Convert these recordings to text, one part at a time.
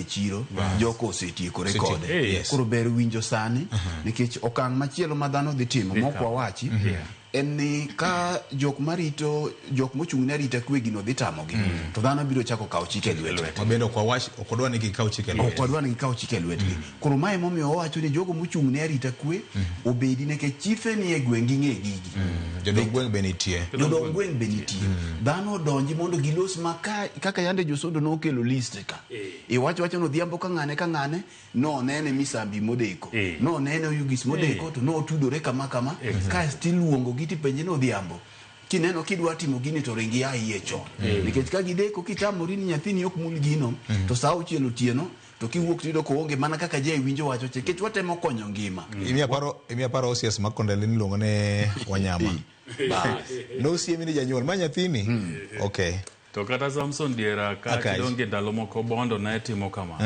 chiro joko osetiekore Osetieko, kode. yes. Koro ber winjo sani nikech okang' machielo ma dhano dhi timo mok wawachi en ni ka jok marito jok mochung' ne arita kwe gino dhi tamogi to dhano biro chako kawo chik e lwetgi. Ma bende ok wawach, ok wadwa ni gikaw chik e Ok lwetgi. wadwa ni gikaw chik e lwetgi. Koro mae emomiyo wawacho ni jogo mochung' ne arita kwe obedi nikech chife ni e gweng' ging'e gigi. Jodong gweng' be nitie. Jodong gweng' be nitie. Dhano odonji mondo gilos ma ka, kaka yande josondo nokelo list ka. Iwacho wacho ni odhiambo ka ng'ane ka ng'ane nonene misambi modeko. Nonene oyugis modeko to notudore kama kama. Kaeto iluongo gi tipenje ni odhiambo. Kineno kidwa timo gini to ring ia iye chon. Nikech ka gideko kitamori ni nyathini ok mul gino to saa auchiel otieno to kiwuok tiyudo koonge mana kaka je winjo wacho cha nikech watemo konyo ngima. Imiya paro, imiya paro OCS ma Kondele niluongo ni Wanyama. Bas. Nosiemi ni janyuol ma nyathini. Okay. To kata Samson diera ka Akach. kidonge ndalo moko Bondo ne timo kama.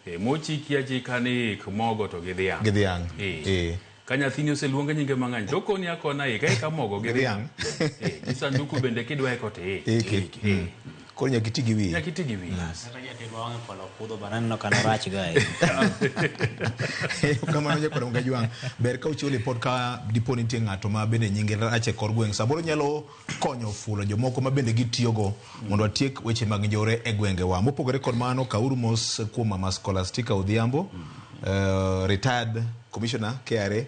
E, mochiki achika ni ik mogo to gi dhiang'. Gi dhiang'. E. Eh. Ka nyathini oseluonge nyinge mang'eny to okoni akona ik eka mogo gi Gi dhiang'. E, gi sanduku bende kidwa iko to ik. Iki. E. Koro nyaka iti gi wiyi. Nyaka iti gi wiyi. Kata jatelo wang'e polo kudho ba naneno ka norach ga ahinya. Kamano nyakwar Mgajwang', ber ka uchiwo lipot ka dipo ni nitie ng'ato ma bende nyinge rach e kor gweng'. Samoro nyalo konyo fulo jomoko ma bende gitiyogo mondo watiek weche mag njore e gwengewa. Mopogore kod mano, kauru mos kuom Mama Scholastica Odhiambo, retired commissioner KRA.